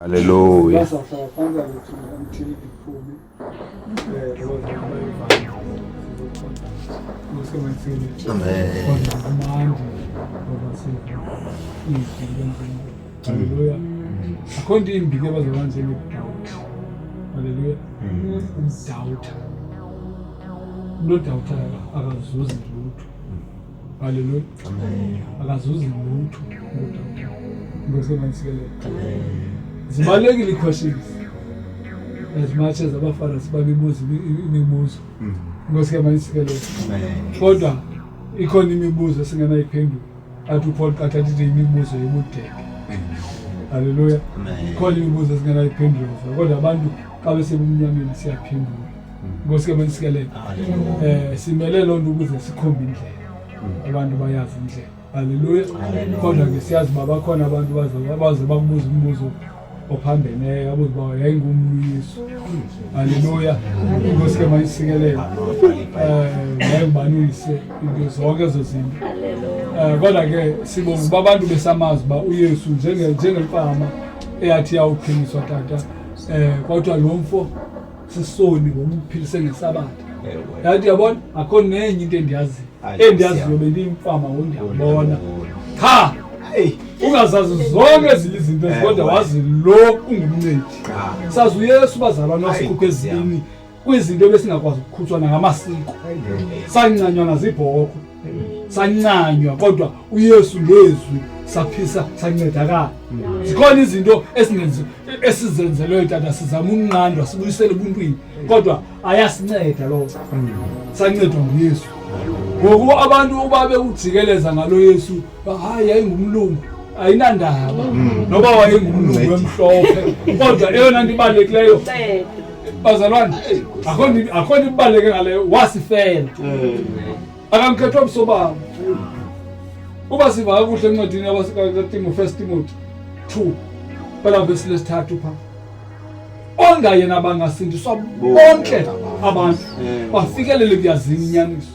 Haleluya. Bazawuhlala phantsi kaloku until iphume. Bazawuba sizokhonza. Amen. Kodwa kumandi ngoba siva izwi likaNkulunkulu. Haleluya. Akho nto imbi ke bazalwane njengedoubt. Haleluya. Ukudawutha. Umntu odawuthayo akazuzi lutho. Haleluya. Akazuzi lutho umntu odawuthayo. Inkosi emanisikelele. Zibalulekile ii-questions. As much as abaFarisi babebuza imibuzo. Inkosi emanisikelele. Amen. Kodwa ikhona imibuzo esingenayiphendula. Athi uPaul qathi athi imibuzo yobudenge. Haleluya. Amen. Ikhona imibuzo esingenayiphendula. Kodwa abantu xa besebumnyameni siyaphendula. Inkosi ke manisikelele. Haleluya. Simele loo nto ukuze sikhombe indlela. Abantu bayazi indlela. Haleluya. Kodwa ke siyazi uba bakhona abantu baze bakubuza umbuzo ophambeneyo, abuze uba yayingumni uYesu. Haleluya. Inkosi ke mayisikelele. Yayingubani uyise, into zonke ezo zinto. Kodwa ke sibonga uba abantu besamazi uba uYesu njengemfama eyathi yawuphiliswa tata. Kodwa lo mfo sisoni ngomphilise ngesabatha. Yathi yabona akho nenye into endiyaziyo. Endiyaziyo bendiyimfama ngoku ndiyabona. Cha! Ungazazi zonke ezinye izinto kodwa wazi lo ungumncedi. Sazi uYesu bazalwane wasikhupha ezibini kwizinto ebesingakwazi ukukhutshwa nangamasiko. Sancanywa nazibhokhwe. Sancanywa kodwa uYesu ngezwi saphisa sancedakala. Zikhona izinto esizenzelweyo tata, sizama ukunqandwa sibuyisele ebuntwini kodwa ayasinceda loo. Sancedwa nguYesu. Ngoku abantu uba bekujikeleza ngalo Yesu, hayi yayingumlungu, ayinandaba noba wayengumlungu emhlophe, kodwa eyona nto ibalulekileyo bazalwane, akho nto ibaluleke ngaleyo, wasifela. Akamkhethwa buso babo. Uba siva kakuhle encwadini yabaseTimothy, First Timothy 2, kwela vesi lesithathu phaa. Ongayena bangasindiswa bonke abantu bafikelele kuyazini inyaniso.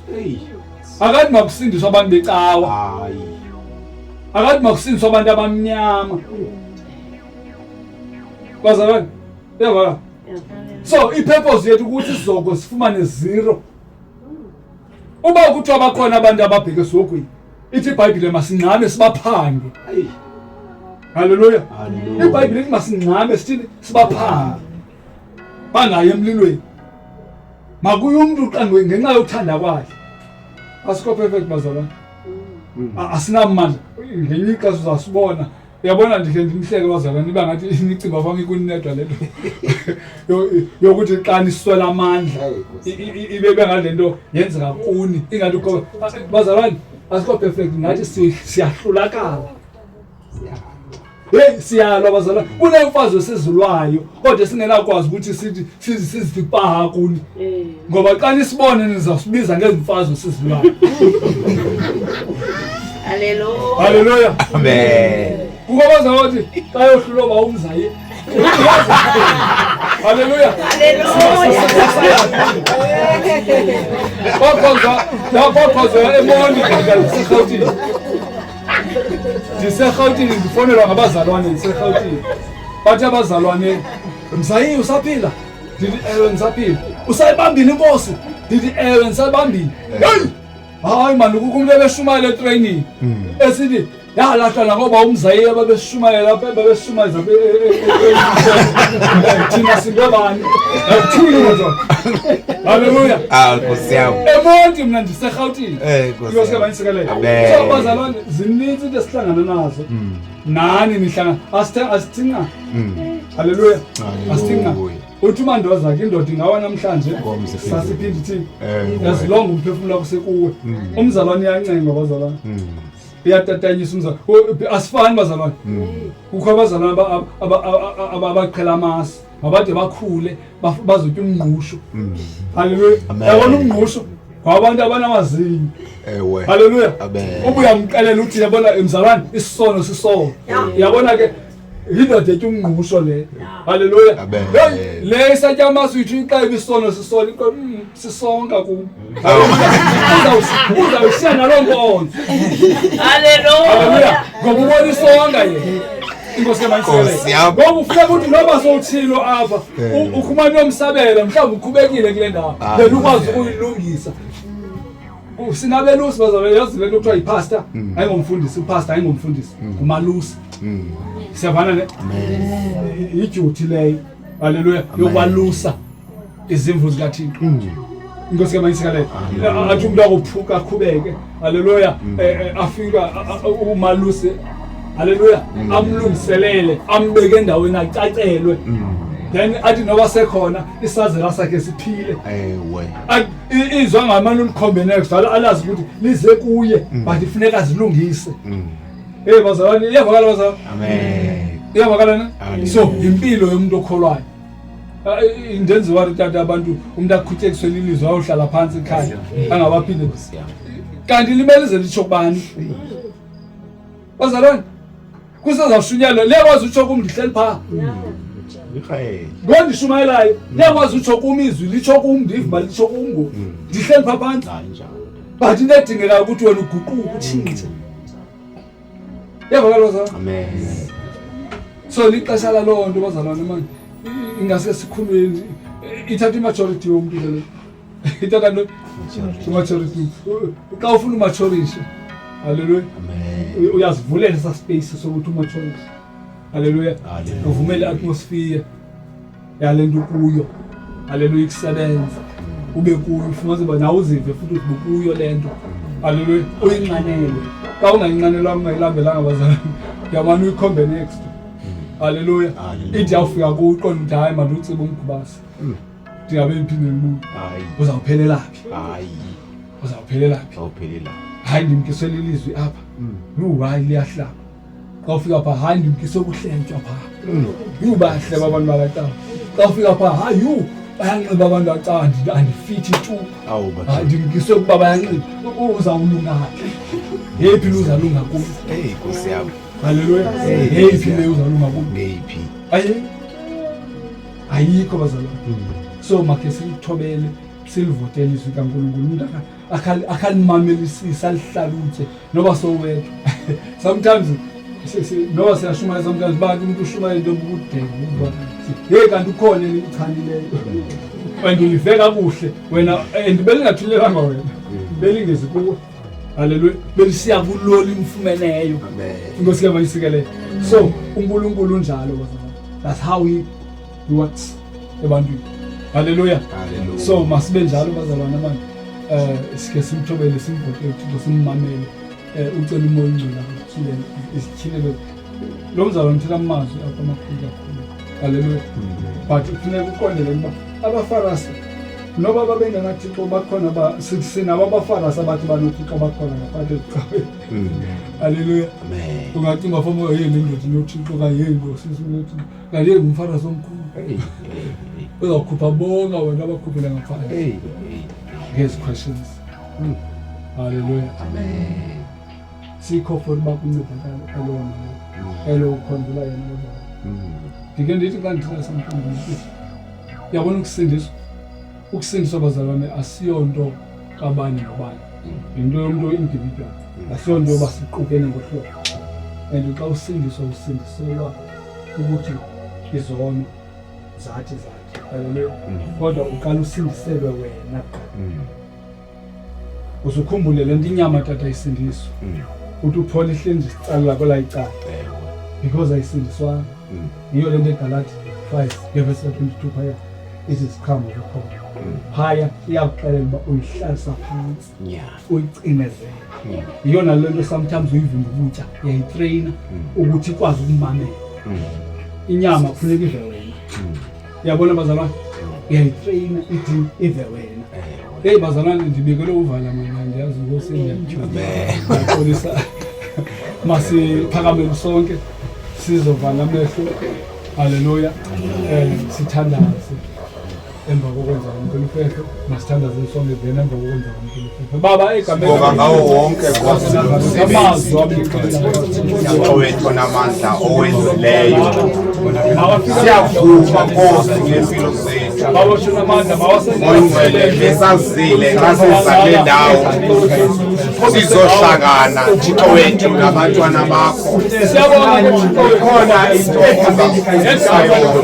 Akathi makusindiswa abantu becawa. Akathi makusindiswa abantu abamnyama. Bazalwane, uyavakala? So i-purpose yethu ukuthi sizoko sifumane 0. Uba kuthiwa bakhona abantu ababheke esihogweni, ithi iBhayibhile masingxame sibaphange. Haleluya. IBhayibhile ithi masingxame sithini? Sibaphange. Bangayi emlilweni. Makuye umntu xa ngenxa yokuthanda kwakhe. Asikho perfect bazalwane. Asinamandla. Ngelinye ixesha uzasibona. Uyabona ndikhe ndimhleke bazalwane, iba ngathi nicimba kwam ikuninedwa le nto yokuthi xa niswela amandla ibe ngale nto yenzeka kuni, ingathi ukho bazalwane asikho perfect, ngathi siyahlulakala. Hey, siyalwa bazalwane, kunemfazwe esizilwayo kodwa singenakwazi ukuthi sithi sizithi paha kuni, ngoba xa nisibone nizawusibiza ngezimfazwe esizilwayo. Haleluya. Haleluya. Amen. Kukho abazalwane bathi xa yohlulwa uba umzaye. Haleluya. Haleluya. Kwakhonzwa eMonti, ndiseRhawutini. NdiseRhawutini, ndifonelwa ngabazalwane ndiseRhawutini. Bathi abazalwane, Mzayi usaphila? Ndithi ewe ndisaphila. Usayibambile inkosi? Ndithi ewe ndisayibambile. Hey! Hayi man, kukho umuntu ebeshumayela etraining. Esithi yalahlwa nangoba umzayi ababeshumayela babeshumayeza thina singobani? Akuthuli kodwa. Haleluya. Ah, Nkosi yam. Emonti mna ndiseRhawutini. Nkosi Inkosi yam. mayisekelele. Amen. So bazalwane, zininzi into esihlangana nazo. Nani nihlangana asithinqa. Haleluya. Asithinqa. Uthi uMandoza ke indoda ingawa namhlanje Ngomso iphinde. sasiphinde ithini? Eh, As long umphefumulo wakho usekuwe. Umzalwane uyancengwa bazalwane. Uyatatanyiswa umzalwane. Asifani bazalwane. Kukho abazalwane abaqhela amasi, mabade bakhule bazotya umngqusho. Haleluya. Amen. Yabona umngqusho ngabantu abanamazinyo. Ewe. Haleluya. Amen. Uba uyamxelela uthi yabona mzalwane isono sisono. Yabona ke yindoda etya umngqusho le. Haleluya. Amen. Hey, le isatya amasi uyithi uyiqebe isono sisono, iqebe, sisonka kum. Uzawushiya naloo nkonzo. Haleluya. Haleluya. Ngoba ubona isonka yena. Inkosi ke Nkosi yam. Ngoba ufuneka ukuthi noba sowuthilo apha, Eh. ukhumane uyomsabela, mhlawumbi ukhubekile kule ndawo. Ah, Then ukwazi yeah. ukuyilungisa. Sinabelusi bazalwane, yazi le nto kuthiwa yipastor, ayingomfundisi, upastor ayingomfundisi, ngumalusi. Siyavana ne? Iduty leyo. Haleluya, yokwalusa izimvu zikaThixo. Inkosi ke mayisikelele. Athi umuntu akuphuka aqhubeke. Haleluya. Afika umalusi. Haleluya. Amlungiselele, ambeke endaweni acacelwe. Then athi noba sekhona isazela sakhe siphile. Ewe. Izwa ngamane ulikhombe next alazi ukuthi lize kuye but ifuneka azilungise. Hey bazalwane, iyavakala bazalwane. Amen. Iyavakala ne? Hallelujah. So impilo yomuntu okholwayo. Indenziwa tata abantu umuntu akhutyekiswe lilizwe ayohlala phansi ekhaya angabaphinde. Kanti limele lize litsho kubani? Bazalwane, kusezawushunyelwa liyakwazi utsho kum ndihleli phaa. Michael. Ngondishumayelayo liyakwazi utsho kum izwi litsho kum ndive uba litsho kum ngoku. Ndihleli phaa phantsi. Hayi njalo. But into edingekayo ukuthi wena uguquke utshintshe. Iyavakala bazalwane? Amen. So lixesha laloo nto bazalwane mani ingase sikhulweni ithatha imajority yomntu ke le ithatha nto imajority xa ufuna umajorisha. Haleluya. Amen. Uyazivulela esa space sokuthi umajorishe. Haleluya. Hallelujah. Uvumele i-atmosphere yale nto kuyo. Haleluya, ikusebenza ube kuyo, ufumanise uba nawe uzive futhi uthi bukuyo le nto. Haleluya. Uyinxanele. Xa ungayinxanelwanga ungayilambelanga bazalwane, uyamane uyikhombe next. Haleluya. Hallelujah. Ithi yawufika kuwe uqonde ukuthi hayi mandiwutsibe umgubasi, ndingabe ndiphinde ndibuye. Hayi. Uzawuphelela phi? Hayi. Uzawuphelela phi? Awuphelela. Hayi ndimkiswe lilizwi apha. Yhu hayi liyahlaba. Xa ufika phaa, hayi ndimkiswe kuhlentywa phaa. Yhu bayahleba abantu bakacawa. Xa ufika phaa, hayi yhu bayanxiba abantu bakacawa, andifithi tu. Awu Hayi ndimkiswe ukuba bayanxiba. Uzawulunga phi? Yeyiphi le uzalunga kuyo? Hey Nkosi yami. Haleluya. Hey, Yeyiphi le uzalunga kuyo? Ngeyiphi? Ayi. Ayikho bazalwane. So makhe silithobele silivotele izwi kaNkulunkulu. Umuntu akhalimamelisise alihlalutye noba sowedwa. Sometimes noba siyashumayela sometimes bantu umuntu ushumayela into obukudenge ukuba hey kanti ukhona elichanileyo. And ulive kakuhle wena and belingathulelanga wena. Belingezi kuwe. Haleluya. Belisiya kulo limfumeneyo. Amen. Inkosi ke mayisikelele. So uNkulunkulu unjalo bazalwane. That's how he works ebantwini. Haleluya. Hallelujah. So masibe njalo bazalwane manje. Sike simthobele simvote uThixo simmamele. Ucela umoya ongcwele akutyhilele isityhilelo. Lo mzalwane uthetha amazwi apha amakhulu kakhulu. Haleluya. But kufuneka uqondele ukuba abaFarasi noba babengenaThixo bakhona sinabo abaFarasi abathi banoThixo bakhona ngaphakathi ezicaweni. Haleluya. Amen. Ungacinga foma hey le ndoda inoThixo okanye hey lo sisi unoThixo. Kanti hey ngumFarasi omkhulu. Hey. Hey. Uzawukhupha bonke abantu abakhuphela ngaphandle. Hey. Ngezi questions. Haleluya. Amen. Sikho for uba kuncedakala elowo nalowo. Elowo ukhonzela yena bazalwane. Ndike ndithi xa ndithetha sometimes ndithi uyabona ukusindiswa. Ukusindiswa bazalwane asiyonto kabani nobani. Yinto yomntu individual. Asiyonto yoba siqukene ngohlobo. And xa usindiswa usindiselwa ukuthi izono zathi zathi. Haleluya. Kodwa uqala usindiselwe wena kuqala. Uzukhumbule le nto inyama tata ayisindiswa. Uthi uphola ihleli nje isicala kwelaa icala. Ewe. Because ayisindiswanga. Yiyo le nto eGalati 5 ngevesi ka-22 phaya ithi iziqhamo zokholo. Phaya iyakuxelela uba uyihlalisa phantsi. Yeah. Uyicinezele. Yiyo nale nto sometimes uyivimba ukutya, uyayitreyina ukuthi ikwazi ukumamela. Inyama kufuneka ive wena. Uyabona bazalwane? Uyayitreyina ithi ive wena. Hey bazalwane ndibekele uvala manje ndiyazi ukuthi ndiyaxolisa. Masiphakamele sonke sizovala amehlo. Haleluya. Sithandaze. Emva kokwenza kwamkelo masithandaze sonke then emva kokwenza kwamkelo. Baba egameni Sibonga ngawo wonke Nkosi amazwi umsebenzi abikho owethu namandla owenzileyo. Siyavuma Nkosi ngempilo zethu. Baba shona amandla Oyingcwele besazile xa siza kule ndawo. Sizohlangana Thixo wethu nabantwana bakho. Siyabonga ke Thixo wethu. Ikhona into ozasifundisa yona.